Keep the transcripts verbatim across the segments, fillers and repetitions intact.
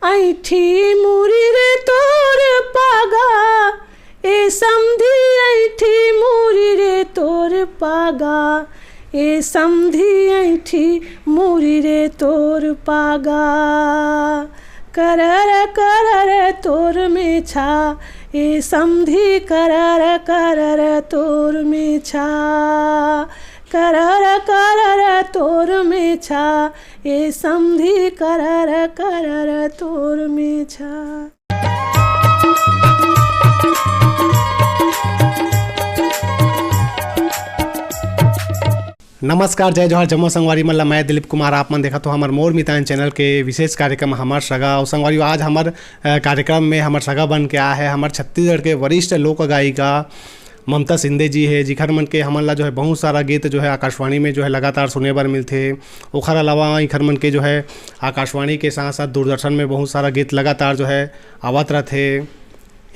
ऐठी मुरी रे तोर पागा, ए समधी ऐठी मुरी रे तोर पागा, ए समधी ऐठी मुरी रे तोर पागा। करर करर तोर मेछा, ए समधी करर करर तोर मेछा। करर करर तोर मेछा, ए समधी करर करर तोर मेछा। नमस्कार, जय जोहार, जम्मो संगवारी मन ला। मैं दिलीप कुमार, आप मन देखत हो हमर मोर मितान चैनल के विशेष कार्यक्रम हमर सगा। अउ संगवारी, आज हमर, अ, कार्यक्रम में हमर सगा बन के आए हे हमर छत्तीसगढ़ के वरिष्ठ लोक गायिका ममता शिंदे जी हे, जिखर मन के हमन ला जो है बहुत सारा गीत जो है आकाशवाणी में जो है लगातार सुने बर मिलथे। ओखर अलावा इखर मन के जो है आकाशवाणी के साथ साथ दूरदर्शन में बहुत सारा गीत लगातार जो है आवत रथे।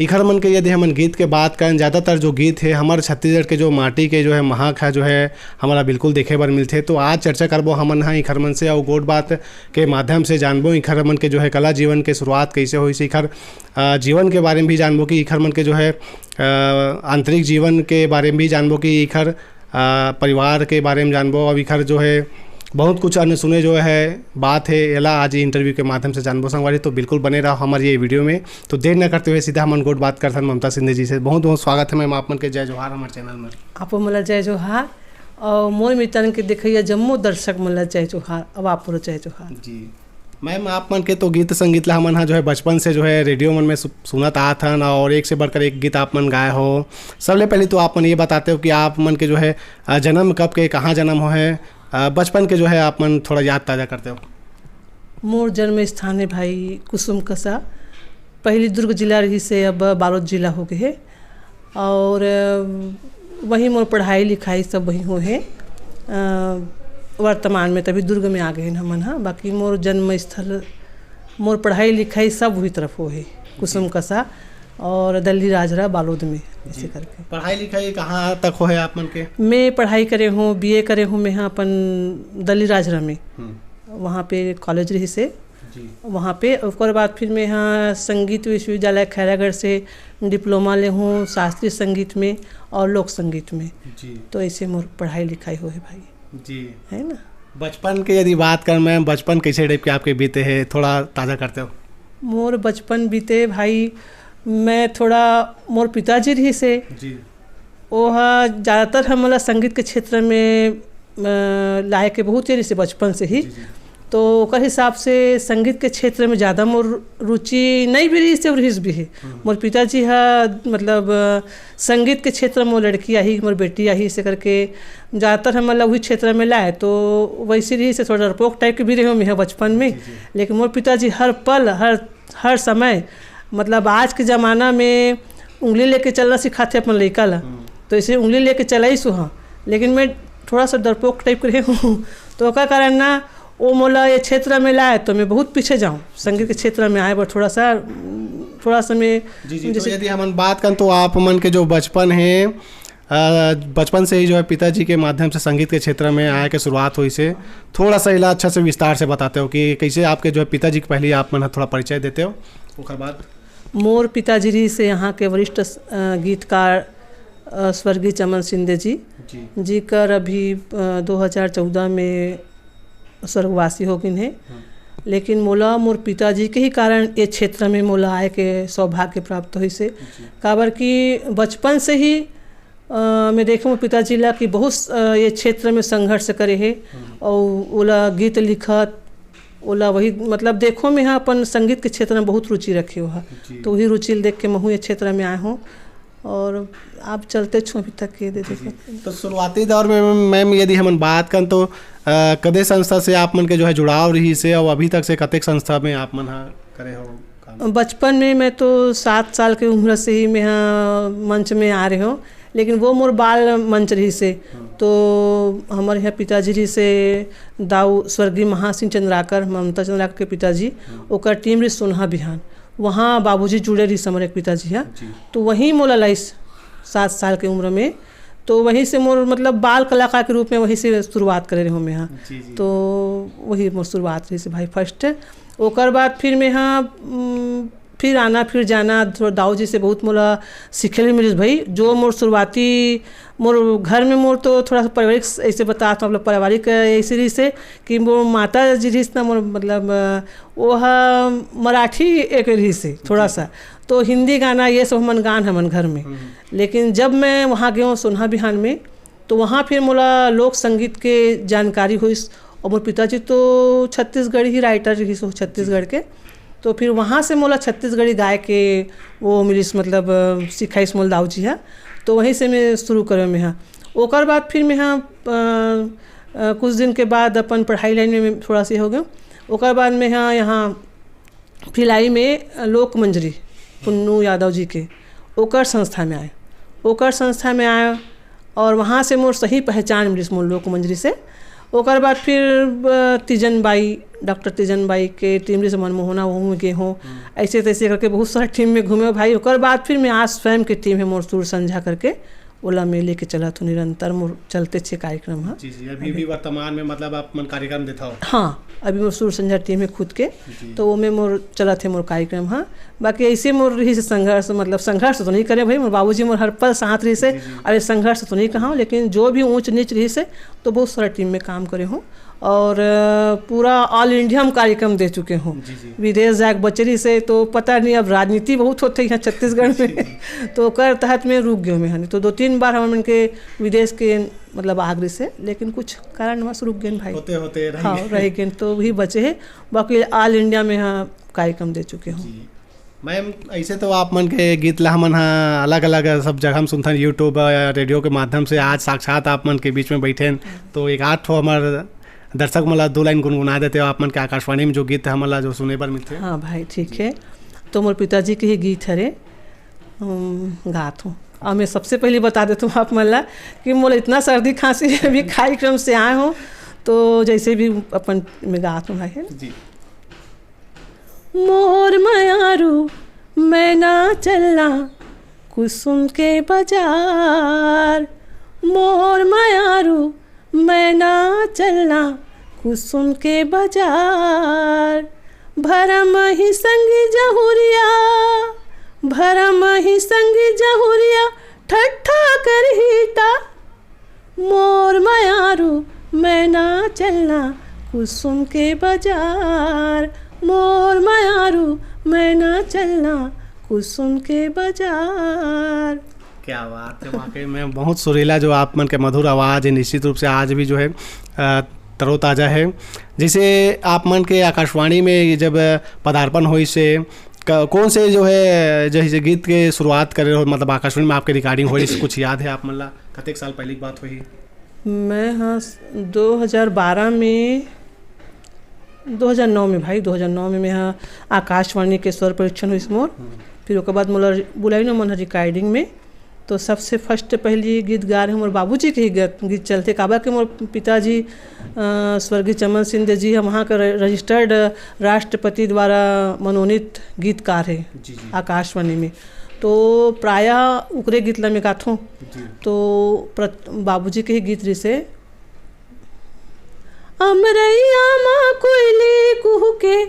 इखर मन के यदि हमन गीत के बात करन, ज़्यादातर जो गीत हे हमर छत्तीसगढ़ के जो माटी के जो है महक है जो है हमला बिल्कुल देखे बर मिलथे। तो आज चर्चा करबो हमन ह इखर मन से, अउ गोठ बात के माध्यम से जानबो इखर मन के जो है कला जीवन के शुरुआत कैसे होइस, इखर, अ, जीवन के बारे में भी जानबो कि इखर मन के जो है, अ, आंतरिक जीवन के बारे में भी जानबो कि इखर, अ, परिवार के बारे में जानबो। अब इखर जो है बहुत कुछ अनसुने जो है बात हे, एला आज इंटरव्यू के माध्यम से जानबो संगवारी। तो बिल्कुल बने रहो हमर ये वीडियो में। तो देर न करते हुए सीधा हमन गोठ बात करथन ममता शिंदे जी से। बहुत बहुत स्वागत है मैम आप मन के जय जोहार हमर चैनल में। आपो मोला जय जोहार, अउ मोर मितान के देखइया जम्मो दर्शक मन ला जय जोहार, अउ आपो ला जय जोहार। जी मैम, आप मन के तो गीत संगीत ला हमन हा जो है बचपन से जो है रेडियो मन में सु-, सुनत आत हन, और एक से बढ़कर एक गीत आप मन गाए हो। सबले पहले तो आप मन ये बताते हो कि आप मन के जो है, अ, जन्म कब के, कहाँ जन्म हो है, अ, बचपन के जो है आप मन थोड़ा याद ताज़ा करते हो। मोर जन्म स्थान है भाई कुसुम कसा, पहली दुर्ग जिला रहिस हे, अब बालोद जिला हो गए है। और, अ, वहीं मोर पढ़ाई लिखाई सब वहीं हो है। अ, वर्तमान में तभी दुर्ग में आ गए हैं हमन हा, बाकी मोर जन्म स्थल, मोर पढ़ाई लिखाई सब वही तरफ हो है, कुसुम कसा और दल्ली राजरा बालोद में, ऐसे जी। करके। पढ़ाई लिखाई कहाँ तक हो है आप मन के? मैं पढ़ाई करे हूँ, बीए करे हूँ मैं यहाँ अपन दल्ली राजरा में। हम्म। वहाँ पे कॉलेज रहिस हे। जी। वहाँ पे, ओकर बाद फिर मैं यहाँ संगीत विश्वविद्यालय खैरागढ़ से डिप्लोमा ले हूँ शास्त्रीय संगीत में और लोक संगीत में। जी। तो ऐसे मोर पढ़ाई लिखाई हो है भाई। जी। है ना? बचपन के यदि बात कर, मैं बचपन कैसे टाइप के आपके बीते हैं, थोड़ा ताज़ा करते हो? मोर बचपन बीते भाई, मैं थोड़ा, मोर पिताजी रहिस हे। जी। वो ह ज़्यादातर हमला संगीत के क्षेत्र में, अ, लाए के बहुत देरी से, बचपन से ही। जी, जी। तो ओकर हिसाब से संगीत के क्षेत्र में ज़्यादा मोर रुचि नहीं भी रहिस हे, और रहिस भी है। हम्म। मोर पिताजी ह, मतलब, अ, संगीत के क्षेत्र में मोर लड़की आही, मोर बेटी आही, ऐसे करके ज़्यादातर हमला वही क्षेत्र में लाए। तो वैसे रहिस हे, थोड़ा डरपोक टाइप के भी रहे हूँ मैं बचपन में। जी, जी। लेकिन मोर पिताजी हर पल, हर, हर समय, मतलब, आज के ज़माना में उंगली लेके चलना सिखाथे अपन लइका ला। हम्म। तो ऐसे उंगली लेके चलाइस उहाँ, लेकिन मैं थोड़ा सा डरपोक टाइप के रहे हूँ। तो ओकर कारण ना, वो मोला ये क्षेत्र में लाए तो मैं बहुत पीछे जाऊँ, संगीत के क्षेत्र में आए बर थोड़ा सा, थोड़ा सा मैं जी, जी। तो जैसे यदि हमन बात करन तो आप मन के जो बचपन है, अ, बचपन से ही जो है पिताजी के माध्यम से संगीत के क्षेत्र में आए के शुरुआत होइस हे, थोड़ा सा इला अच्छा से विस्तार से बताते हो कि कैसे आपके जो है पिताजी के पहले आप मन ह थोड़ा परिचय देते हो, ओकर बाद? मोर पिताजी रहिस हे यहाँ के वरिष्ठ, अ, गीतकार, अ, स्वर्गीय चमन शिंदे जी, जी। जिकर अभी, अ, दो हज़ार चौदह में स्वर्गवासी हो गिन हे। हम्म। लेकिन मोला मोर पिताजी के ही कारण ये क्षेत्र में मोला आए के सौभाग्य प्राप्त होइस हे। जी। काबर कि बचपन से ही, अ, मैं देखे मोर पिताजी ला कि बहुत, अ, ये क्षेत्र में संघर्ष करे हे। हम्म। और ओला गीत लिखत, ओला वही, मतलब, देखो, मैं यहाँ अपन संगीत के क्षेत्र में बहुत रुचि रखे हो हा। जी। तो वही रुचि ल देख के महू ये क्षेत्र में आए हूँ। और आप चलते छो अभी तक के दे जी, देखो। जी। तो शुरुआती दौर में मैम, यदि हमन बात करन तो, अ, कदे संस्था से आप मन के जो है जुड़ाव रहिस हे और अभी तक से कतेक संस्था में आप मन ह करे हो काम? बचपन में मैं तो सात साल के उम्र से ही मैं ह मंच में आ रहे हो, लेकिन वो मोर बाल मंच रहिस हे। हम्म। तो हमर यहाँ पिताजी रहिस हे दाऊ स्वर्गीय महासिंह चंद्राकर, ममता चंद्राकर के पिताजी, हम्म। ओकर टीम रहिस सोनहा बिहान। वहाँ बाबूजी जुड़े रहिस हमर एक पिताजी ह। जी। तो वहीं मोला लाइस सात साल के उम्र में। तो वहीं से मोर, मतलब, बाल कलाकार के रूप में वहीं से शुरुआत करे रहे हूँ मैं यहाँ। जी, जी। तो वही मोर शुरुआत रहिस हे भाई फर्स्ट। ओकर बाद फिर मैं हाँ, उम, फिर आना, फिर जाना, थोड़ा दाऊ जी से बहुत मोला सीखे ले मिलिस भाई। जो मोर शुरुआती, मोर घर में मोर तो थोड़ा सा पारिवारिक स-, ऐसे बतात हूँ, मतलब पारिवारिक ऐसे रहिस हे कि मोर माता जी रहिस ना, मोर मतलब, अ, वो हा मराठी एक रहिस हे थोड़ा सा, तो हिंदी गाना ये सब हमन गान हमन घर में। लेकिन जब मैं वहाँ गए हूँ सोनहा बिहान में, तो वहाँ फिर मोला लोक संगीत के जानकारी होइस। और मोर पिताजी तो छत्तीसगढ़ी राइटर रहिस हो, छत्तीसगढ़ के। तो फिर वहाँ से मोला छत्तीसगढ़ी गाय के वो मिलिस, मतलब, अ, सिखाइस मोला दाऊ जी हा। तो वहीं से मैं शुरू करे मैं हा। ओकर बाद फिर मैं हा, अ, अ, कुछ दिन के बाद अपन पढ़ाई लाइन में मैं थोड़ा से हो गया। ओकर बाद मैं हा यहाँ भिलाई में लोक मंजरी, पुन्नू यादव जी के, ओकर संस्था में आए। ओकर संस्था में आए और वहाँ से मोर सही पहचान मिलिस मोर लोक मंजरी से। ओकर बाद फिर, अ, तीजन बाई, डॉक्टर तीजन बाई के टीम, जैसे मनमोहना, वहू में गे हों। ऐसे तैसे करके बहुत सारा टीम में घूमे भाई। ओकर बाद फिर मैं आज स्वयं के टीम है मोर सुर संझा करके, ओला मैं लेके चलत हूँ निरंतर, मोर चलते छे कार्यक्रम ह। जी, जी, अभी भी वर्तमान में, मतलब, आप मन कार्यक्रम देत हव? हाँ, अभी मोर सुर संझा टीम है खुद के, जी। तो वो में मोर चलत है मोर कार्यक्रम ह। बाकी ऐसे मोर रही से संघर्ष, मतलब, संघर्ष तो नहीं करे भाई, मोर बाबूजी मोर हर पल साथ रही से। जी, जी। अरे, संघर्ष तो नहीं कहा, लेकिन जो भी ऊंच नीच रही से, तो बहुत सारा टीम में काम करे हूँ। और, अ, पूरा ऑल इंडिया में कार्यक्रम दे चुके हूँ। जी, जी। विदेश जाके बचे रही से, तो पता नहीं, अब राजनीति बहुत होते यहाँ छत्तीसगढ़ में। तो ओकर तहत में रुक गयो मैं हनी। तो दो तीन बार हमन के विदेश के, मतलब, आग रही से, लेकिन कुछ कारणवश रुक गए भाई। होते होते रह हाँ, गए। रह गए, तो वही बचे है। बाकी ऑल इंडिया में हाँ कार्यक्रम दे चुके हूँ। जी। मैम, ऐसे तो आप मन के गीत ला हमन हा अलग-अलग सब जगह में सुनथन, YouTube, अ, रेडियो के माध्यम से। आज साक्षात आप मन के बीच में बैठेन, तो एक आध ठो हमर दर्शक मन ला दो लाइन गुनगुना देते हो, आप मन के आकाशवाणी में जो गीत हमन ला जो सुने बर मिलथे। हाँ भाई, ठीक है। तो मोर पिताजी के ही गीत हरे, अम, गात हूँ। और मैं सबसे पहले बता देता हूँ आप मन ला कि मोला इतना सर्दी खांसी है, अभी कार्यक्रम से आए हूँ, तो जैसे भी अपन मैं गात हूँ भाई, है ना? जी। मोर मयारू, मैं ना चलना कुसुम के बाजार। मोर मयारू, मैं ना चलना कुसुम के बाजार। भरम ही संग जहुरिया, भरम ही संग जहुरिया, ठट्ठा करही ता। मोर मयारू, मैं ना चलना कुसुम के बाजार। मोर मयारू, मैं ना चलना कुसुम के बाजार। क्या बात है, वाकई में बहुत सुरीला जो आप मन के मधुर आवाज़ है, निश्चित रूप से आज भी जो है, अ, तरोताज़ा है। जैसे आप मन के आकाशवाणी में जब पदार्पण होइस हे, क-, कौन से जो है, जैसे गीत के शुरुआत करे हो, मतलब आकाशवाणी में आपके रिकॉर्डिंग होइस, कुछ याद है आप मन ला? कतेक साल पहले की बात होही? मैं हाँ, दो हज़ार बारह में, दो हज़ार नौ में भाई, दो हज़ार नौ में मैं हाँ आकाशवाणी के स्वर परीक्षण होइस मोर। फिर ओकर बाद मोला बुलाइन मन रिकॉर्डिंग में, तो सबसे फर्स्ट पहली गीत गा रहे मोर बाबूजी के ही गीत, गीत चलथे, काबर के मोर पिताजी, अ, स्वर्गीय चमन सिंह जी ह वहाँ के र-, रजिस्टर्ड राष्ट्रपति द्वारा मनोनीत गीतकार है जी, जी। आकाशवाणी में। तो प्रायः उकरे गीत ला मैं गाथों। जी। तो प्रत-, बाबूजी के ही गीत रिसे, अमरैया मा कोयली कुहू के,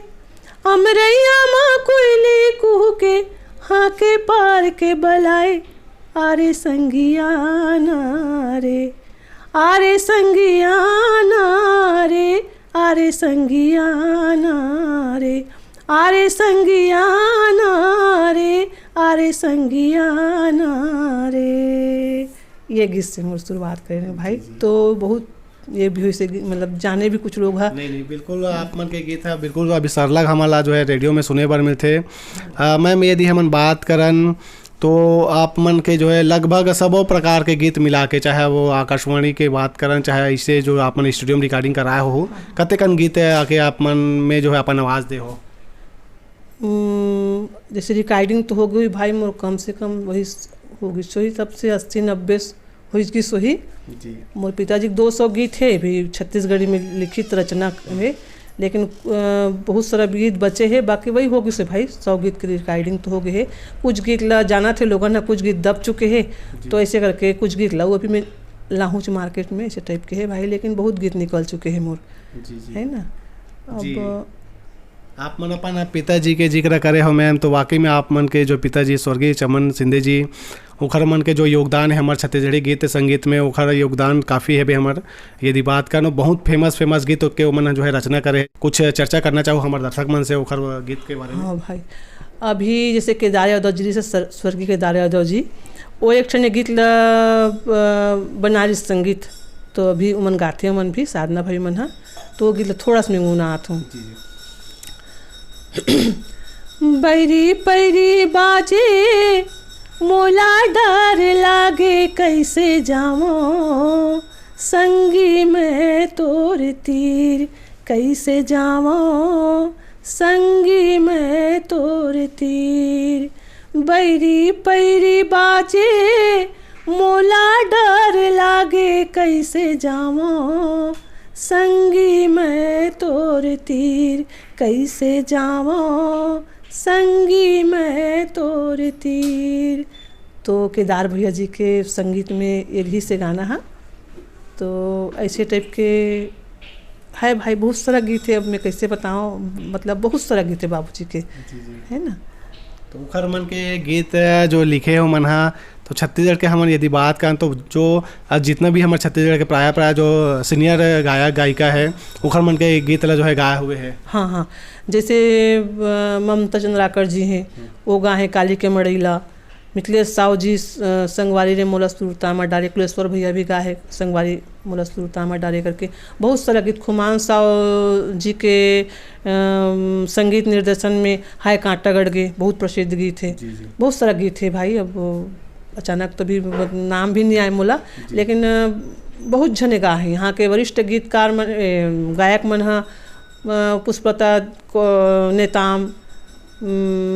अमरैया मा कोयली कुहू के, हाँ के पार के बलाए, आरे संगियाना रे, आरे संगियाना रे, आरे संगियाना रे, आरे संगियाना रे, आरे संगियाना रे। ये गीत से मोर शुरुआत करें भाई। जी, जी। तो बहुत ये भी होइस हे, मतलब जाने भी कुछ लोग हा। नहीं, नहीं, बिल्कुल आप मन के गीत है, बिल्कुल अभी सरलग हमन ला जो है रेडियो में सुने बर मिलथे। अ, मैम, यदि हमन बात करन तो आप मन के जो है लगभग सबो प्रकार के गीत मिला के, चाहे वो आकाशवाणी के बात करन, चाहे इसे जो आप मन स्टूडियो में रिकॉर्डिंग कराए हो, कतेकन गीत है आके आप मन में जो है अपन आवाज़ दे हो? उम, जैसे रिकॉर्डिंग तो हो गई भाई, मोर कम से कम वही स-, हो गई सोही, तब से अस्सी नब्बे स-, होइस गिस होही। जी। मोर पिताजी के दो सौ गीत हे, भी छत्तीसगढ़ी में लिखित रचना हे, लेकिन, अ, बहुत सारा गीत बचे हे, बाकी वही हो गिस हे भाई, सौ गीत के रिकॉर्डिंग तो हो गए हे। कुछ गीत ला जानत हे लोगन ह, कुछ गीत दब चुके हे, जी। तो ऐसे करके कुछ गीत ला वो अभी मैं लाहूँ मार्केट में, ऐसे टाइप के हे भाई, लेकिन बहुत गीत निकल चुके हे मोर, जी, जी। है ना? जी। अब आप मन अपन पिताजी के जिक्र करे हो मैम, तो वाकई में आप मन के जो पिताजी स्वर्गीय चमन शिंदे जी, ओखर मन के जो योगदान है हमर छत्तीसगढ़ी गीत संगीत में, ओखर योगदान काफ़ी है भी हमर। यदि बात करनो, बहुत फेमस फेमस गीत के ओमन जो है रचना करे। कुछ चर्चा करना चाहो हमर दर्शक मन से ओखर गीत के बारे में? हाँ भाई, अभी जैसे केदार यादव जी, जैसे सर-, स्वर्गीय केदार यादव जी, वो एक ठन गीत ला, अ, बनारस संगीत, तो अभी उमन गाथे, उमन भी, साधना भाई मन हा, तो वो गीत ला थोड़ा सा मैं गुनगुनात हूँ। जी, जी। बैरी पैरी बाजे मोला डर लागे, कैसे जावं संगी मैं तोर तीर, कैसे जावं संगी मैं तोर तीर। बैरी पैरी बाजे मोला डर लागे, कैसे जावं संगी मैं तोर तीर, कैसे जावं संगी मैं तोर तीर। तो केदार भैया जी के संगीत में ये रहिस हे गाना हा। तो ऐसे टाइप के है भाई, बहुत सारा गीत है, अब मैं कैसे बताऊं, मतलब बहुत सारा गीत है बाबूजी के, जी, जी। है ना? तो ओखर मन के गीत जो लिखे हो मन हा, तो छत्तीसगढ़ के हमन यदि बात करन, तो जो आज जितना भी हमर छत्तीसगढ़ के प्राय प्राय जो सीनियर गायक गायिका है, ओखर मन के गीत ला जो है गाए हुए है। हाँ, हाँ, जैसे, अ, ममता चंद्राकर जी हैं, हम्म। वो गाए हैं काली के मड़ई ला, मिथिलेश साव जी, अ, संगवारी रे मोला सुरता मा डारे, कुलेश्वर भैया भी गाए हैं संगवारी मोला सुरता मा डारे करके। बहुत सारा गीत, खुमान साव जी के, अम, संगीत निर्देशन में हाय कांटा गड़ गे, बहुत प्रसिद्ध गीत है। जी, जी। बहुत सारा गीत है भाई, अब वो अचानक तो भी नाम भी नहीं आए मोला, जी। लेकिन, अ, बहुत झने गा है यहाँ के वरिष्ठ गीतकार मन, ए, गायक मन हा, अ, पुष्पलता को-, नेताम, उम,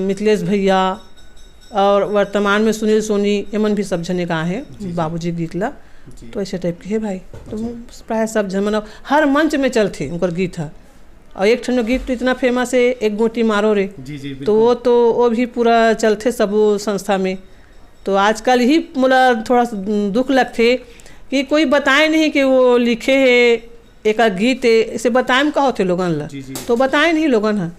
मिथिलेश भैया और वर्तमान में सुनील सोनी, एमन भी सब झने गा है जी, जी। बाबूजी गीत ला। जी। तो ऐसे टाइप के है भाई। तो जी। प्राय सब झन मन हर मंच में चलथे उनकर गीत ह। और एक ठन गीत तो इतना फेमस है, एक गोटी मारो रे। जी, जी, तो बिल्कुल। वो तो, वो भी पूरा चलथे सब संस्था में। तो आजकल ही मोला थोड़ा सा दुख लगथे कि कोई बताए नहीं कि वो लिखे है, एक गीत है, इसे बताए में का होथे लोगन ला? जी, जी। तो बताए नहीं लोगन ह।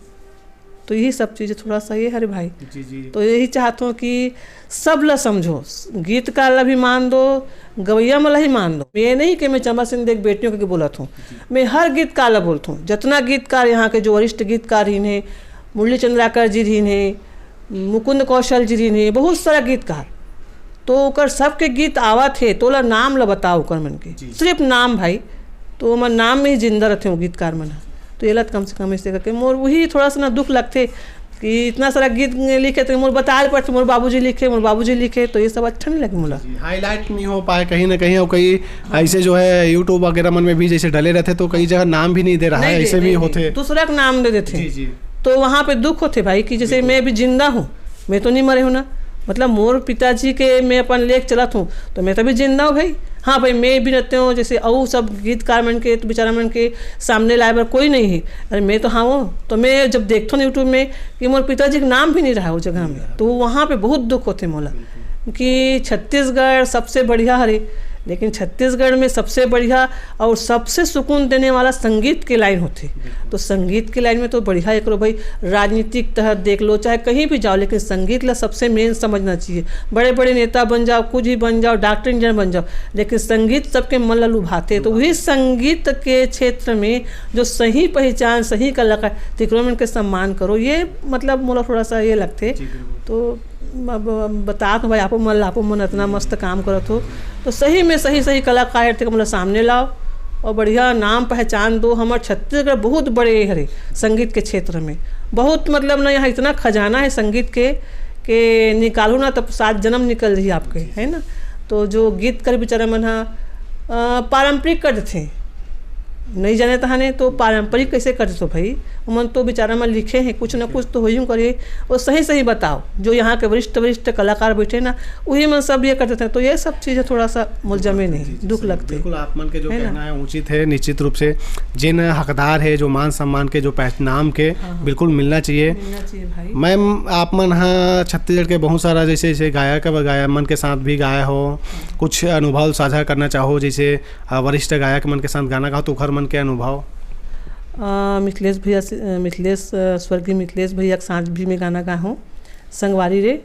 तो यही सब चीज़ थोड़ा सा ये हरे भाई। जी, जी। तो यही चाहत हूँ कि सब ला समझो, गीतकार ला भी मान दो, गवैया मन ला ही मान दो। ये नहीं कि मैं चंबा सिंह देख बेटियों के बोलत हूँ, जी। मैं हर गीतकार ला बोलत हूँ, जितना गीतकार यहाँ के जो वरिष्ठ गीतकार रहिन हे, मुरली चंद्राकर जी रहिन हे, मुकुंद कौशल जी रहिन हे, बहुत सारा गीतकार, तो ओकर सबके गीत आवत हे, तोला नाम ला बताओ ओकर मन के, जी। सिर्फ नाम भाई, तो ओमन नाम में ही जिंदा रहते हो गीतकार मन ह। तो ये ला कम से कम ऐसे करके मोर वही थोड़ा सा ना दुख लगथे कि इतना सारा गीत लिखे तो मोर बताए पड़थे, मोर बाबूजी लिखे, मोर बाबूजी लिखे, तो ये सब अच्छा नहीं लगे मोला। जी, हाईलाइट नहीं हो पाए कहीं ना कहीं, और कई ऐसे जो है YouTube वगैरह मन में भी जैसे डले रहते तो कई जगह नाम भी नहीं दे रहा नहीं है, दे, ऐसे भी नहीं दे। होते। दूसरा का नाम दे देते। जी, जी। तो वहाँ पे दुख होते भाई कि जैसे बिल्कुल। मैं अभी जिंदा हूँ, मैं तो नहीं मरे हूँ ना। मतलब मोर पिताजी के मैं अपन लेके चलत हूँ, तो मैं तो अभी जिंदा हूँ भाई। हाँ भाई, मैं भी रहते हूँ, जैसे अउ सब गीतकार मन के, तो बेचारा मन के सामने लाए बर कोई नहीं है। अरे मैं तो हाँ हूँ, तो मैं जब देखता हूँ YouTube में कि मोर पिताजी का नाम भी नहीं रहा वो जगह में, तो वहाँ पे बहुत दुख होते मोला कि छत्तीसगढ़ सबसे बढ़िया हरे, लेकिन छत्तीसगढ़ में सबसे बढ़िया और सबसे सुकून देने वाला संगीत के लाइन होथे। बिल्कुल। तो संगीत के लाइन में तो बढ़िया, एकरो भाई, राजनीतिक तहत देख लो, चाहे कहीं भी जाओ, लेकिन संगीत ला सबसे मेन समझना चाहिए। बड़े बड़े नेता बन जाओ, कुछ भी बन जाओ, डॉक्टर इंजीनियर बन जाओ, लेकिन संगीत सबके मन ला लुभाथे। तो वही संगीत के क्षेत्र में जो सही पहचान, सही कलाकार, तिकरो मन के सम्मान करो, ये मतलब मोला थोड़ा सा ये लगथे। जी, बिल्कुल। तो अब बतात हूँ भाई, आपो मन ला, आपो मन इतना मस्त काम करत हो, तो सही में सही सही कलाकार तेकर मन ला सामने लाओ और बढ़िया नाम पहचान दो। हमर छत्तीसगढ़ बहुत बड़े हरे संगीत के क्षेत्र में, बहुत मतलब ना, यहाँ इतना खजाना है संगीत के, के निकालू ना तब सात जन्म निकल जाही आपके, है ना? तो जो गीत कर बेचारा मन हा, अ, पारंपरिक कर देथे, नहीं जाने तहाने तो पारंपरिक कैसे कर देथो भाई? उमन तो बेचारा मन लिखे हैं, कुछ ना कुछ तो होइहू करे। वो सही सही बताओ, जो यहाँ के वरिष्ठ वरिष्ठ कलाकार बैठे ना, वही मन सब ये कर देथे। तो ये सब चीज़ें थोड़ा सा मोला जमे नहीं, जी, जी, दुख सही। लगथे। बिल्कुल, आप मन के जो है ना? कहना है उचित है, निश्चित रूप से जिन हकदार है, जो मान सम्मान के, जो पहच-, नाम के, हाँ, हाँ। बिल्कुल मिलना चाहिए। मिलना चाहिए भाई। मैम, आप मन हा छत्तीसगढ़ के बहुत सारा जैसे, जैसे गायक, गायक मन के साथ भी गाए हो, कुछ अनुभव साझा करना चाहो, जैसे, अ, वरिष्ठ गायक मन के साथ गाना गाओ, तो ओखर मन के अनुभव? अ, मिथिलेश भैया से, अ, मिथिलेश, अ, स्वर्गीय मिथिलेश भैया के साथ भी मैं गाना गाए हूँ, संगवारी रे।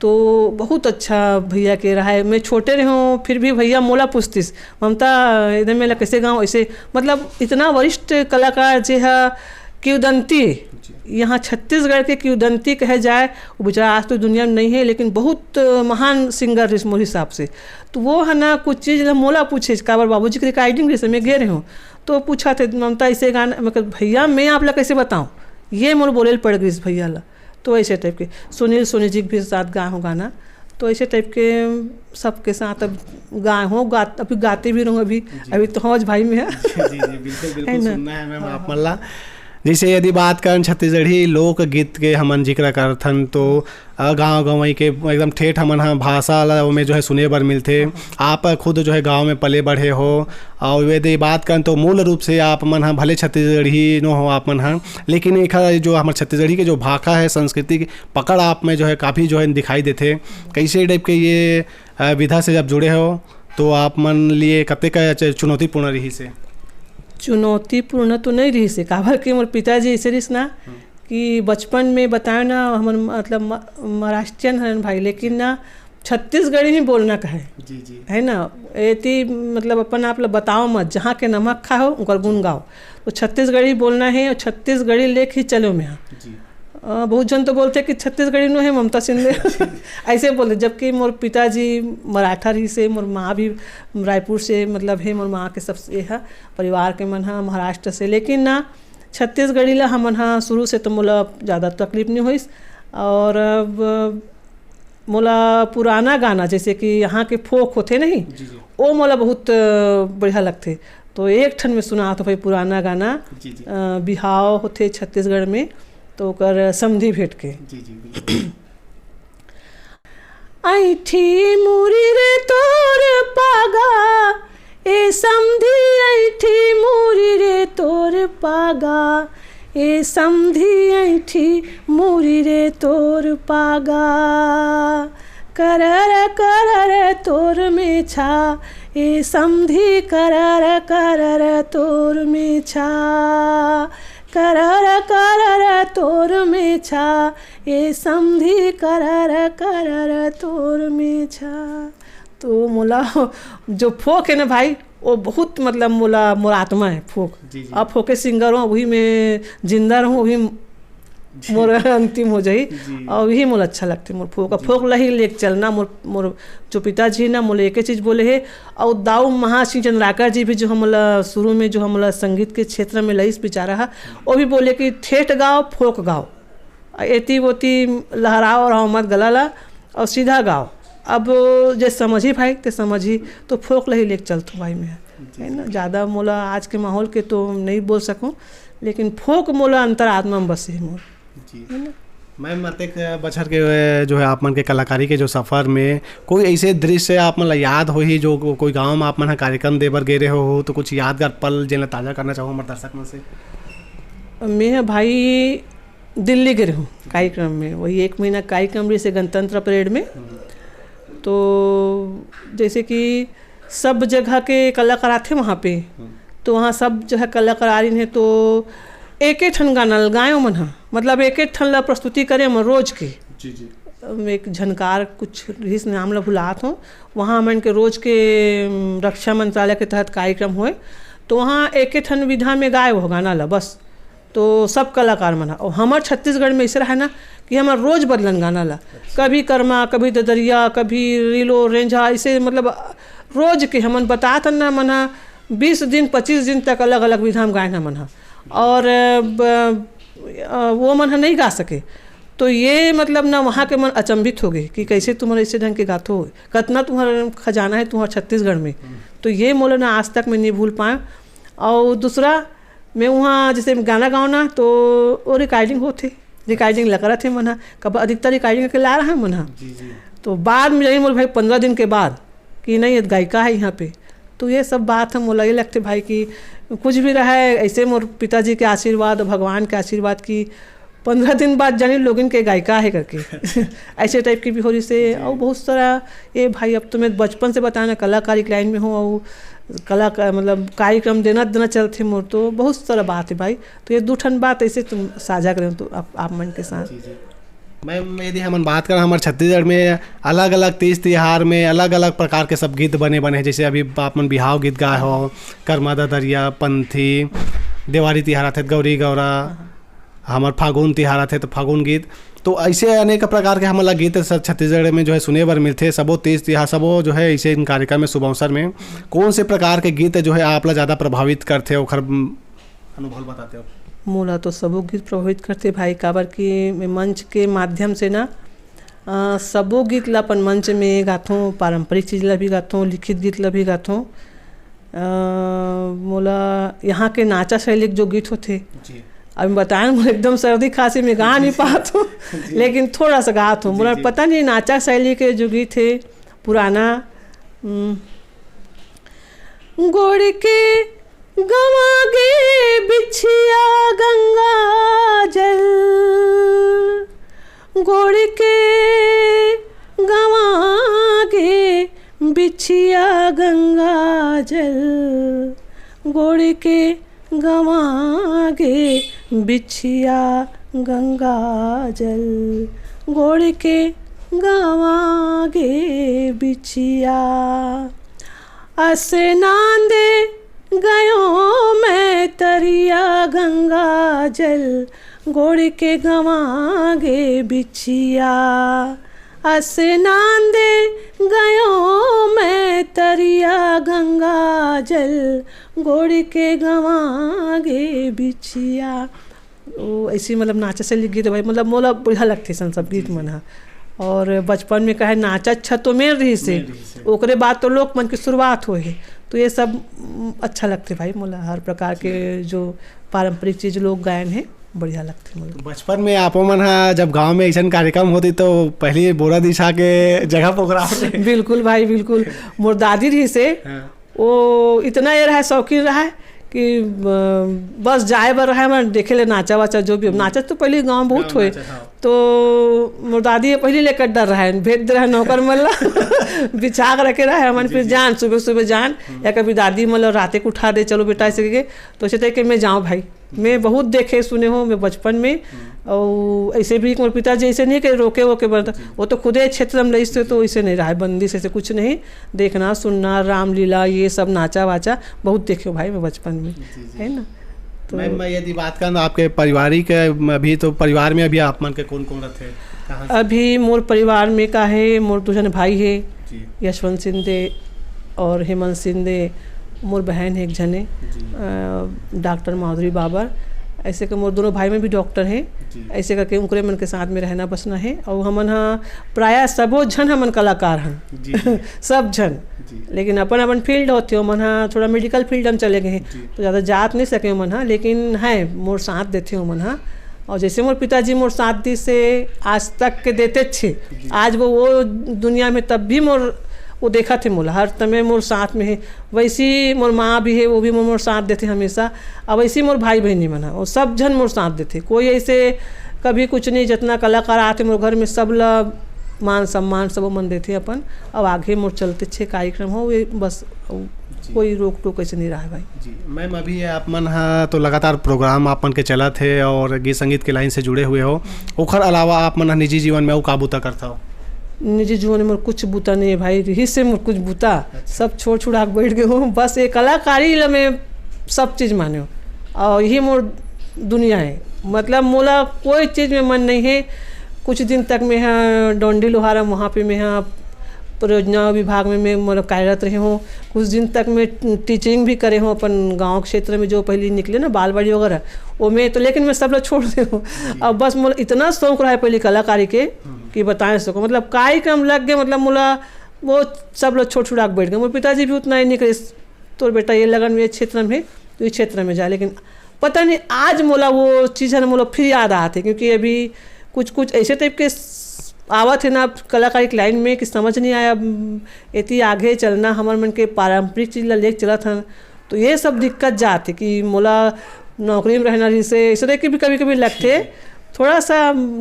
तो बहुत अच्छा भैया के रहा है। मैं छोटे रहे हूँ, फिर भी भैया मोला पूछतिस, "ममता, इधर मेला कैसे गाऊँ?" ऐसे, मतलब, इतना वरिष्ठ कलाकार जे हा किंवदंती, जी। यहाँ छत्तीसगढ़ के किंवदंती कहे जाए, वो बेचारा आज तो दुनिया में नहीं है, लेकिन बहुत महान सिंगर रहिस मोर हिसाब से। तो वो है ना, कुछ चीज़ ला मोला पूछे, काबर बाबूजी के रिकॉर्डिंग रहिस, मैं गे रहे हूँ, तो पूछा थे, "ममता, इसे गाना", मैं कहा, "भैया, मैं आप ला कैसे बताऊँ?" ये मोर बोले ल पड़ गई भैया ला। तो ऐसे टाइप के सुनील सोनी जी के भी साथ गाए हूँ गाना। तो ऐसे टाइप के सबके साथ अब गाए हूँ, गा, अभी गाते भी रहूँ अभी। जी। अभी तो हौज भाई में है। जी, जी, जी, बिल्कुल, बिल्कुल है ना? सुनना है मैम, हाँ, आप हाँ। मन ला। जैसे यदि बात करन छत्तीसगढ़ी लोकगीत के हमन जिक्र करथन, तो, अ, गाँव गंवई के एकदम ठेठ हमन ह भाषा ला ओमे जो है सुने बर मिलथे। हाँ, हाँ। आप खुद जो है गाँव में पले बढ़े हो, और यदि बात करन तो मूल रूप से आप मन ह भले छत्तीसगढ़ी नो हो आप मन ह, लेकिन एक ह जो हमर छत्तीसगढ़ी के जो भाखा है, संस्कृति की पकड़ आप में जो है काफ़ी जो है दिखाई देथे। कैसे टाइप के ये, अ, विधा से जब जुड़े हो तो आप मन लिए कतेक च-, चुनौतीपूर्ण रहिस हे? चुनौतीपूर्ण तो नहीं रहिस हे, काबर कि मोर पिताजी ऐसे रहिस ना हम्म। कि बचपन में बताए ना, हमर मतलब म-, महाराष्ट्रियन हरन भाई, लेकिन ना छत्तीसगढ़ी ही बोलना कहे। जी, जी। है ना? एती मतलब अपन आप ला बताओ मत, जहाँ के नमक खाओ, उनकर गुण गाओ। तो छत्तीसगढ़ी बोलना है और छत्तीसगढ़ी लेख ही चलो में हाँ। जी। अ, बहुत जन तो बोलथे कि छत्तीसगढ़ी नो है ममता शिंदे। ऐसे बोलथे, जबकि मोर पिताजी मराठा रहिस हे, मोर माँ भी रायपुर से, मतलब, हे, मोर माँ के सब ये है, परिवार के मन ह महाराष्ट्र से। लेकिन ना, छत्तीसगढ़ी ला हमन ह शुरू से तो मोला ज़्यादा तकलीफ नहीं होइस। और अब मोला पुराना गाना, जैसे कि यहाँ के फोक होथे नहीं, जी, जी। वो मोला बहुत, अ, बढ़िया लगथे। तो एक ठन में सुनात हो भाई पुराना गाना, जी, जी। अ, बिहाव होथे छत्तीसगढ़ में, तो ओकर समधी भेंट के। जी, जी, बिल्कुल। ऐठी मुरी रे तोर पागा, ए समधी ऐठी मुरी रे तोर पागा, ए समधी ऐठी मुरी रे तोर पागा। करर करर तोर मेछा, ए समधी करर करर तोर मेछा। करर करर तोर मेछा, ए समधी करर करर तोर मेछा। तो मोला जो फोक है ना भाई, वो बहुत, मतलब, मोला, मोर आत्मा है फोक। जी, जी। अब फोके सिंगर हूँ, वही मैं जिंदा रहूँ, वही जी। मोर अंतिम हो जाई। जी। और वही मोला अच्छा लगथे, मोर फोक। जी। फोक ला ही लेके चलना, मोर, मोर जो पिताजी ना मोला एक चीज बोले है, और दाऊ महासिंह चंद्राकर जी भी जो हमला शुरू में जो हमला संगीत के क्षेत्र में लइस बेचारा हा, वो भी बोले कि ठेठ गाओ, फोक गाओ, एती ओती लहराओ रहो मत गला ला, और सीधा गाओ। अब जे समझी भाई ते समझी, तो फोक ला ही लेके चलथो भाई मैं, जी, है ना? जी। ज़्यादा मोला आज के माहौल के तो नहीं बोल सकूँ, लेकिन फोक मोला अंतरात्मा में बसे है मोर, जी। है ना? मैम, अतेक बछर के जो है आप मन के कलाकारी के जो सफर में कोई ऐसे दृश्य आप मन ला याद होही जो को-, कोई गांव में आप मन ह कार्यक्रम दे बर गे रहे हो, तो कुछ यादगार पल जेन ला ताजा करना चाहो हमर दर्शक मन से? मैं ह भाई दिल्ली गे रहूँ कार्यक्रम में, वही एक महीना कार्यक्रम रहिस हे गणतंत्र परेड में। हम्म। तो जैसे कि सब जगह के कलाकार आथे वहाँ पे, हम्म। तो वहाँ सब जो है कलाकार आ रही हैं, तो एक एक ठन गाना ल गाए मन ह, मतलब एक एक ठन ला प्रस्तुति करे मन रोज के। जी, जी। अम, एक झनकार कुछ रहिस, नाम ला भुलात हों, वहाँ मन के रोज के, अम, रक्षा मंत्रालय के तहत कार्यक्रम होए, तो वहाँ एक एक ठन विधा में गाए वो गाना ला बस। तो सब कलाकार मन ह। और हमर छत्तीसगढ़ में ऐसे रहा ना कि हमर रोज बदलन गाना ला। अच्छा। कभी कर्मा, कभी ददरिया, कभी रीलो, रेंझा, ऐसे मतलब रोज के हमन बतात ना मन ह बीस दिन, पच्चीस दिन तक अलग-अलग विधा में गायन हमन ह। और, अ, ब-, अ, वो मन ह नहीं गा सके। तो ये मतलब ना वहाँ के मन अचंभित हो गए कि कैसे तुमन ऐसे ढंग के गाथो, कतना तुम्हर खजाना है तुम्हर छत्तीसगढ़ में। हम्म। तो ये मोला ना आज तक मैं नहीं भूल पाए। और दूसरा, मैं वहाँ जैसे गाना गाओ ना, तो वो रिकॉर्डिंग होथे, रिकॉर्डिंग लगा रहे थे मन ह, कब अधिकतर रिकॉर्डिंग करके ला रहा है मन ह। जी, जी। तो बाद में जानी मोर भाई पन्द्रह दिन के बाद कि नहीं, ये गायिका है यहाँ पे। तो ये सब बात हम मोला ये लगते भाई कि कुछ भी रहा है, ऐसे मोर पिताजी के आशीर्वाद और भगवान के आशीर्वाद की पंद्रह दिन बाद जानी लोगिन के गायिका हे करके। ऐसे टाइप के भी हो रही से। और बहुत सारा, ये भाई, अब तो मैं बचपन से बताना, कलाकारी के लाइन में हूँ, और कला का मतलब कार्यक्रम देना देना चलते मोर, तो बहुत सारा बात है भाई। तो ये दू ठन बात ऐसे तुम साझा करें तो आप, आप मन के साथ। मैम, यदि हमन बात करन, हमर छत्तीसगढ़ में अलग अलग तीज तिहार में अलग अलग प्रकार के सब गीत बने बने हैं। जैसे अभी आप मन बिहाव गीत गाए हो, करमा ददरिया, पंथी, देवारी तिहार आथे, गौरी गौरा, हमर फागुन तिहार आथे तो फागुन गीत। तो ऐसे अनेक प्रकार के हमन ला गीत स-, छत्तीसगढ़ में जो है सुने बर मिलथे। सबो तीज तिहार, सबो जो है ऐसे इन कार्यक्रम में, शुभ अवसर में कौन से प्रकार के गीत जो है आप ला ज़्यादा प्रभावित करथे, ओखर, उम, अनुभव बताते हो? मोला तो सबो गीत प्रभावित करथे भाई, काबर कि मैं मंच के माध्यम से ना, अ, सबो गीत ला अपन मंच में गाथों, पारंपरिक चीज ला भी गाथों, लिखित गीत ला भी गाथों। अ, मोला यहाँ के नाचा शैली के जो गीत होथे, जी। अब बताएं, मोला एकदम सर्दी खांसी में गा नहीं पात हूँ, लेकिन थोड़ा सा गात हूँ। मोला पता नहीं, नाचा शैली के जो गीत है पुराना, उम, गोड़ के गवा गे बिछिया गंगा जल, गोड़ के गवा गे बिछिया गंगा जल, गोड़ के गवा गे बिछिया गंगा जल, गोड़ के गवा गे बिछिया। अस नांदे गयो मैं तरिया गंगा जल, गोड़ के गवा गे बिछिया। अस नांदे गयो मैं तरिया गंगा जल, गोड़ के गवा गे बिछिया। वो ऐसी मतलब नाचा से गीत भाई, मतलब मोला बढ़िया लगथे सन सब गीत मन ह। और बचपन में कहे नाचा अच्छा तो मेर रही से, ओकरे बाद तो लोक मन की शुरुआत होए हे, तो ये सब, उम, अच्छा लगथे भाई मोला। हर प्रकार के जो पारंपरिक चीज लोक गायन है, बढ़िया लगथे मोला। बचपन में आप मन हा जब गांव में ऐसा कार्यक्रम होती तो पहले बोरा दिशा के जगह पोखरा होते। बिल्कुल भाई, बिल्कुल। मोर दादी रही से, हाँ। वो इतना ये रहा, शौकीन रहा कि, अ, बस जाए बर रहा, मैं देखे ले नाचा वाचा जो भी। नाचा तो पहले गांव बहुत हुए, तो मोर दादी ये पहले लेकर डर रहा है, भेज दे रहा है नौकर मन ला। बिछा के रखे रहा है हमन, फिर जान सुबह सुबह जान, या कभी दादी मन ला राते को उठा दे, चलो बेटा ऐसे करके। तो ऐसे तरीके मैं जाऊँ भाई, मैं बहुत देखे सुने हो मैं बचपन में। और ऐसे भी मोर पिताजी ऐसे नहीं कि रोके वोके बर, वो तो खुदे क्षेत्र में रहिस थे, तो ऐसे नहीं रहा है, बंदिश ऐसे कुछ नहीं। देखना सुनना, रामलीला, ये सब नाचा वाचा बहुत देखे हो भाई मैं बचपन में, है ना। तो मैम, मैं यदि बात करूँ आपके पारिवारिक, अभी तो परिवार में अभी आप मन के कौन कौन रहते हैं, कहाँ से? अभी मोर परिवार में का है, मोर दो जन भाई है, जी। यशवंत शिंदे और हेमंत शिंदे। मोर बहन है एक जने, जी। अ, डॉक्टर माधुरी बाबर। ऐसे के मोर दोनों भाई में भी डॉक्टर हैं। जी। ऐसे करके उनकरे मन के साथ में रहना बसना है। और हमन हा प्रायः सबो झन हमन कलाकार हन। जी, जी। सब झन। जी। लेकिन अपन अपन फील्ड होथे, ओमन हा थोड़ा मेडिकल फील्ड में चले गए हैं, जी। तो ज़्यादा जात नहीं सके ओमन हा, लेकिन है मोर साथ देथे ओमन हा। और जैसे मोर पिताजी मोर साथ दी से आज तक के देते छे, आज वो वो दुनिया में तब भी मोर वो देखा थे मोला, हर समय मोर साथ में है। वैसी मोर माँ भी है, वो भी मोर, मोर साथ देथे हमेशा। और वैसे मोर भाई बहनी मन हा, वो सब झन मोर साथ देथे, कोई ऐसे कभी कुछ नहीं। जितना कलाकार आथे मोर घर में, सब ला मान सम्मान सब मन देथे अपन। अब आगे मोर चलते छे कार्यक्रम हो, वे बस कोई रोक टोक ऐसे नहीं रहा है भाई। जी मैम, अभी आप मन हा तो लगातार प्रोग्राम आप मन के चलत है और गीत संगीत के लाइन से जुड़े हुए हो, ओखर अलावा आप मन हा निजी जीवन में अउ का बूता करता हो? निजी जीवन में मोर कुछ बूता नहीं है भाई, रही से मोर कुछ बूता, सब छोड़ छुड़ा के बैठ गए हूँ। बस ये कलाकारी ला मैं सब चीज़ माने हूँ, और यही मोर दुनिया है। मतलब मोला कोई चीज़ में मन नहीं है। कुछ दिन तक मैं हाँ डोंडी लोहारा, वहाँ पे मैं हाँ परियोजना विभाग में मैं मतलब कार्यरत रहे हूँ। कुछ दिन तक मैं टीचिंग भी करे हूँ अपन गांव क्षेत्र में, जो पहले निकले ना बालवाड़ी वगैरह, वो मैं तो, लेकिन मैं सब लोग छोड़ दे हूँ। अब बस मोला इतना शौक रहा है पहले कलाकारी के कि बताए सको, मतलब कार्यक्रम लग गए, मतलब मोला वो सब लोग छोड़ छुड़ा के बैठ गए। मोर पिताजी भी उतना ही नहीं करे, तोर बेटा ये लगन में, ये क्षेत्र में, तो ये क्षेत्र में जा। लेकिन पता नहीं आज मोला वो चीज़ है ना, मोला फिर याद आते, क्योंकि अभी कुछ कुछ ऐसे टाइप के स-, आवत है ना कलाकारी के लाइन में कि समझ नहीं आया। अब एती आगे चलना, हमर मन के पारंपरिक चीज़ ला लेके चलत हन, तो ये सब दिक्कत जाते कि मोला नौकरी में रहना रही से, ऐसे टाइप के भी कभी कभी लगते। थोड़ा सा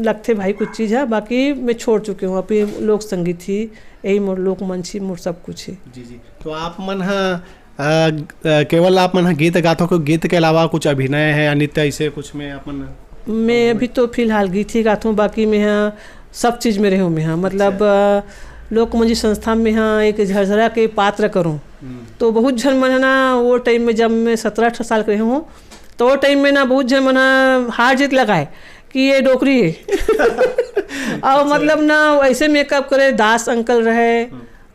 लगथे भाई कुछ चीज है, बाकी मैं छोड़ चुकी हूँ। अभी लोक संगीत ही, यही मोर लोकमंच ही मोर सब कुछ है। जी जी। तो आप मन ह अ, अ, केवल आप मन ह गीत गाथो कि गीत के अलावा कुछ अभिनय है या नृत्य, ऐसे कुछ में आप मन? मैं अभी तो फिलहाल गीत ही गाथूँ, बाकी मैं यहाँ सब चीज में रहूँ। मैं यहाँ मतलब अ, लोकमंच संस्था में यहाँ एक झरझरा के पात्र करूँ। हम्म, तो बहुत झन मन है ना, वो टाइम में जब मैं सत्रह अठारह साल के रहे हूँ, तो वो टाइम में ना बहुत झन मन ह हार जीत लगाए कि ये डोकरी है। और मतलब ना ऐसे मेकअप करे, दास अंकल रहे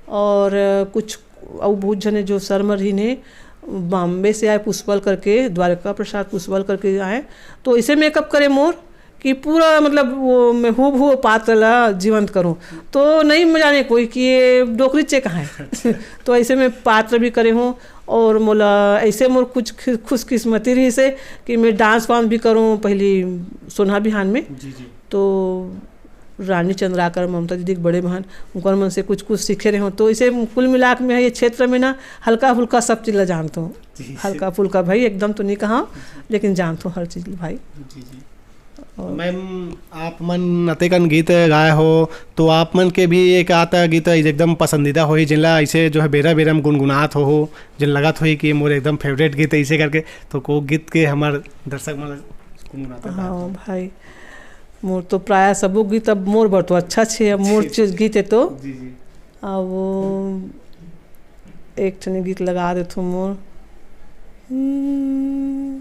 और कुछ और बहुत झने जो सर मर ही ने बॉम्बे से आए, पुष्पल करके, द्वारका प्रसाद पुष्पल करके आए, तो ऐसे मेकअप करे मोर कि पूरा मतलब वो मैं हूबहू पात्र ला जीवंत करूँ। तो नहीं जाने कोई कि ये डोकरी चे कहाँ है। तो ऐसे मैं पात्र भी करे हूँ और मोला ऐसे मोर कुछ खु- खुशकिस्मती रही से कि मैं डांस वांस भी करूँ पहली सोना बिहान में। जी जी। तो रानी चंद्राकर, ममता दीदी के बड़े बहन, उनकर मन से कुछ कुछ सीखे रहे हूँ। तो इसे कुल मिला के मैं ये क्षेत्र में ना हल्का फुल्का सब चीज़ ला जानता हूँ। जी, जी। हल्का फुल्का भाई, एकदम तो नहीं कहा, लेकिन जानता हूँ हर चीज़ भाई। जी जी। और मैम, आप मन अतेकन गीत गाए हो, तो आप मन के भी एक आता गीत एकदम पसंदीदा होही, जिनला ऐसे जो है बेरा बेरा में गुनगुनात हो, हो जिन लगत होही कि मोर एकदम फेवरेट गीत है, ऐसे करके। तो को गीत के हमार दर्शक मन गुनगुनाता हाँ भाई, मोर तो प्राय सबो गीत अब मोर बर तो अच्छा छे। अब मोर जी। चीज गीत है तो जी जी। अब वो एक ठने गीत लगा देथो मोर। हम्म,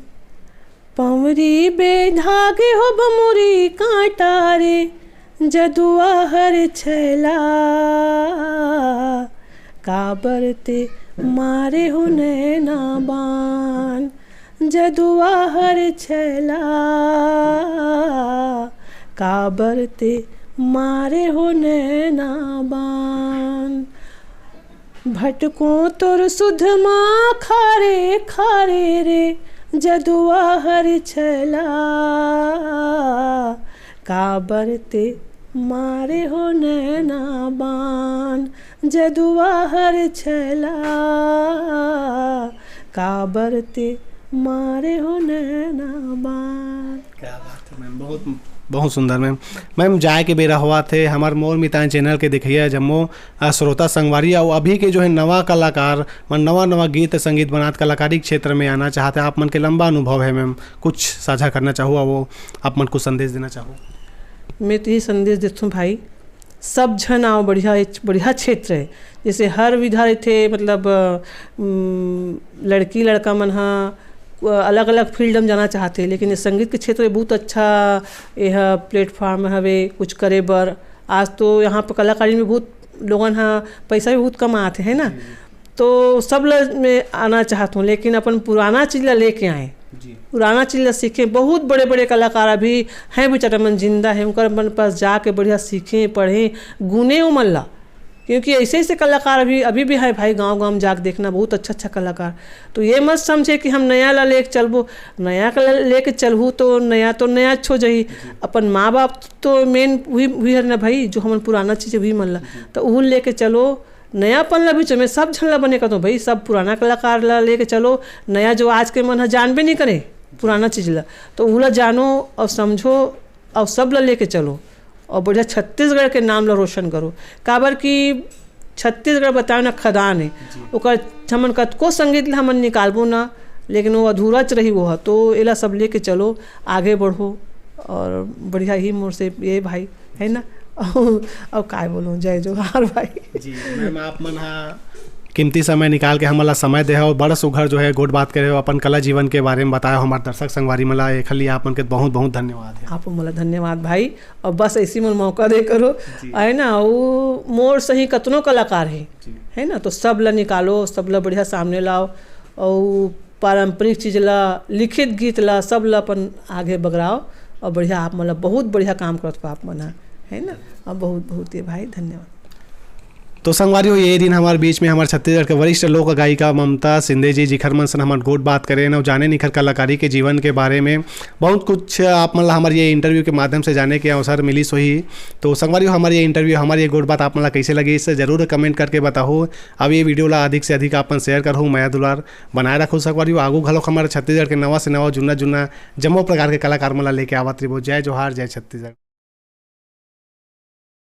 पंवरी बेधा गे हो बमुरी कांटा रे, जदुआ हर छैला, काबर ते मारे हो नैना बान, जदुआ हर छैला, काबर ते मारे हो नैना बान। भटको तोर सुध मा खारे खारे रे, जदुआ हर छैला, काबर ते मारे हो नैना बान, जदुआ हर छैला, काबर ते मारे हो नैना बान। क्या बात है मैम, बहुत बहुत सुंदर मैम। मैम, जाए के बेरा हुआ थे, हमार मोर मितान चैनल के देखिए जम्मो अ, श्रोता संगवारी, और अभी के जो है नवा कलाकार मन नवा नवा गीत संगीत बनात कलाकारी क्षेत्र में आना चाहते हैं, आप मन के लंबा अनुभव है मैम, कुछ साझा करना चाहो, वो आप मन कुछ संदेश देना चाहो? मैं तो यही संदेश देता हूँ भाई, सब झन आओ बढ़िया, बढ़िया क्षेत्र है। जैसे हर विधा रहते मतलब अम, लड़की लड़का मन हा अलग अलग फील्ड में जाना चाहते हैं, लेकिन ये संगीत के क्षेत्र में बहुत अच्छा यह प्लेटफॉर्म हवे कुछ करे बर। आज तो यहाँ पर कलाकारी में बहुत लोगन हा पैसा भी बहुत कमाते हैं ना, तो सब ल मैं आना चाहत हूँ, लेकिन अपन पुराना चीज ला लेके आए, जी। पुराना चीज ला सीखे। बहुत बड़े बड़े कलाकार अभी हैं बेचारे मन जिंदा है, उनकर मन पास जाके बढ़िया सीखे पढ़े, गुने उमन ला, क्योंकि ऐसे ऐसे कलाकार अभी अभी भी है भाई, गांव गांव में जाके देखना, बहुत अच्छा अच्छा कलाकार। तो ये मत समझे कि हम नया ला लेके चलबो, नया का ला- लेके चलहू तो नया तो नया हो जाही। अपन माँ बाप तो मेन वही वही है ना भाई, जो हमन पुराना चीज वही मन ला, तो उहू लेके चलो। नयापन ला भी चमे सब झन ला बने कहतो भाई, सब पुराना कलाकार ला लेके चलो। नया जो आज के मन ह जानबे नहीं करे पुराना चीज ला, तो उहू ला जानो और समझो और सब ला लेके चलो और बढ़िया छत्तीसगढ़ के नाम ला रोशन करो। काबर कि छत्तीसगढ़ बताओ ना खदान है, ओकर हमन कतको संगीत ला हमन निकालबो ना, लेकिन वो अधूराच रही वो ह। तो एला सब लेके चलो, आगे बढ़ो और बढ़िया ही मोर से ये भाई है ना। और, और काय बोलूँ, जय जोहार भाई। जी मैम, आप मन हा कीमती समय निकाल के हमन ला समय दे हो, बड़ा सुघर जो है गोठ बात करे हो, अपन कला जीवन के बारे में बताए हो हमारे दर्शक संगवारी मन ला, एखर लिए आप मन के बहुत बहुत धन्यवाद है। आप मोला धन्यवाद भाई, और बस ऐसी मोर मौका दे करो, जी। है ना। वो मोर सही कतनो कलाकार है, जी। है ना, तो सब ला निकालो, सब ला बढ़िया सामने लाओ और पारंपरिक चीज ला, लिखित गीत ला, सब ला अपन आगे बगराओ और बढ़िया आप मन ला बहुत बढ़िया काम करत हो आप मन ह, है ना। और बहुत बहुत ये भाई धन्यवाद। तो संगवारी हो, ये दिन हमारे बीच में हमारे छत्तीसगढ़ के वरिष्ठ लोक गायिका ममता शिंदे जी, जिखर मन सन हमन गोठ बात करेन अउ जानेन इखर कलाकारी के जीवन के बारे में। बहुत कुछ आप मन ला हमारे ये इंटरव्यू के माध्यम से जाने के अवसर मिलिस होही। तो संगवारी हो, हमारे ये इंटरव्यू, हमारे ये गोठ बात आप मन ला कैसे लगिस, जरूर कमेंट करके बताहू। अब ये वीडियो ला अधिक से अधिक आप मन शेयर करहू, मया दुलार बनाए रखहू। संगवारी हो, आगू घलोक हमारे छत्तीसगढ़ के नवा से नवा, जुन्ना जुन्ना जम्मो प्रकार के कलाकार मन ला लेके आवत रहिबो। जय जोहार, जय छत्तीसगढ़।